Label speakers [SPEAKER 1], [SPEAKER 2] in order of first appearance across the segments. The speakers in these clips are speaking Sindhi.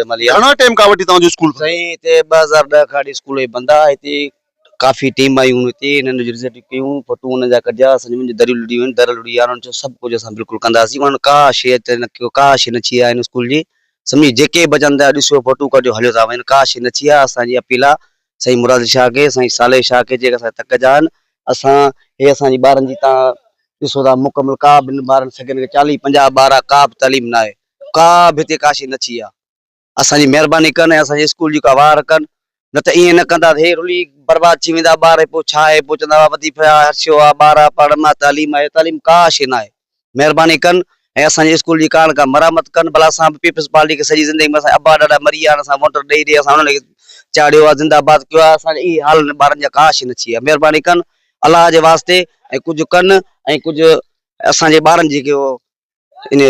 [SPEAKER 1] ملي آ.
[SPEAKER 2] گهڻا ٽيم کان وٺي توهان جو اسڪول بند؟
[SPEAKER 1] سائين هتي 2010 کان وٺي اسڪول هي بند آ هتي ڪافي ٽيم آيون هتي هنن جو رزلٽ ڪيون فوٽو انهن جا ڪڍيا اسان جون دريون لڙي ويون در لڙي ويا انهن چيو سڀ ڪجهه اسان بلڪل ڪنداسين انهن ڪا شي هتي نه ڪيو ڪا شي نه ٿي آ هن اسڪول جي سمجهي جيڪي به اچن ٿا ڏسو فوٽو ڪڍيو هليو ٿا وڃن ڪا شي نه ٿي آ اسان جي اپيل آ سائين مراد علي شاهه کي سائين صالح شاهه کي جيڪي اسان جا تڪ جا آهن اسان هي اسان جي ٻارن جي تان ڏسو ٿا مڪمل ڪا به ٻارن سگهن کي 40 50 ٻار آ ڪا به تعليم نه آهي ڪا به هتي ڪا شيء نه ٿي آ. اسان جي مهرباني ڪن ۽ اسان جي اسڪول جي ڪا واهر ڪن نه ته ائين نه ڪندا ته هي رلي برباد ٿي ويندا ٻار پوء ڇا آهي پوء چوندا وڌي پيا هر شيء آ ٻار آ پڙهڻ مان تعليم آهي تعليم ڪا شيء نه آهي مهرباني ڪن ۽ اسان جي اسڪول جي ڪا نه ڪا مرمت ڪن ڀلا اسان به پيپلز پارٽي کي سڄي زندگي ۾ اسان جا ابا ڏاڏا مري ويا آهن اسان ووٽ ڏئي ڏئي اسان انهن کي چاڙهيو آ زنده آباد ڪيو آ اسان جا اهي حال آهن ٻارن جا ڪا شيء نه ٿي آ مهرباني ڪن الله جي واسطي ۽ ڪجهه ڪن ۽ ڪجهه اسان جي ٻارن جي ان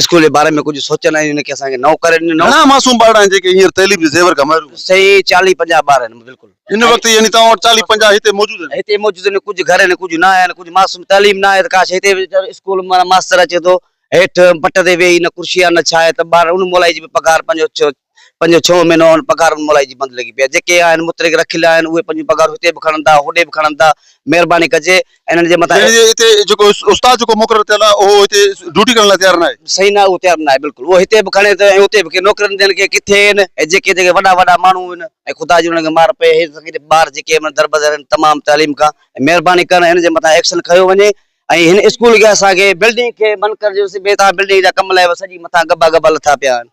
[SPEAKER 1] اسڪول جي باري ۾ ڪجهه سوچن ۽ ان کي اسان کي نئون ڪري ڏنو.
[SPEAKER 2] گهڻا معصوم ٻارڙا آهن جيڪي هينئر تعليم جي زيور کان محروم آهن؟
[SPEAKER 1] سائين چاليهه پنجاهه ٻار آهن بلڪل.
[SPEAKER 2] هن وقت يعني توهان وٽ چاليهه پنجاهه هتي موجود آهن؟
[SPEAKER 1] هتي موجود آهن ڪجهه گهر آهن ڪجهه نه آهن ڪجهه معصوم تعليم نه آهي ته ڪاش هتي اسڪول معنيٰ ماستر اچي ٿو هيٺ پٽ تي ويهي نه ڪرسي آهي نه ڇا آهي ته ٻار ان مولائي جي به پگهار پنهنجو پنجون ڇهون مهينو آهن پگهار ان مولائي جي بند لڳي پئي آهي جيڪي آهن مترڪ رکيل آهن اهي پنهنجون پگهارون هتي به کڻن ٿا هوڏي به کڻن ٿا مهرباني ڪجي انهن جي مٿان
[SPEAKER 2] يعني هتي جيڪو استاد جيڪو مقرر ٿيل آهي اهو هتي ڊيوٽي ڪرڻ لاء تيار ناهي.
[SPEAKER 1] صحيح نه اهو تيار ناهي بلڪل اهو هتي به کڻي ٿو ۽ اتي به کي نوڪرين ڏين کي ڪٿي آهن ۽ جيڪي جيڪي وڏا وڏا ماڻهو آهن ۽ خدا جي انهن کي مار پئي هي سڄي ٻار جيڪي دربدر آهن تمام تعليم کان مهرباني ڪرڻ هن جي مٿان ايڪشن کنيو وڃي ۽ هن اسڪول کي اسان کي بلڊنگ کي بند ڪرجو بي تان بلڊنگ جا ڪم لاء سڄي مٿان ڳڀا ڳڀا لٿا پيا آهن.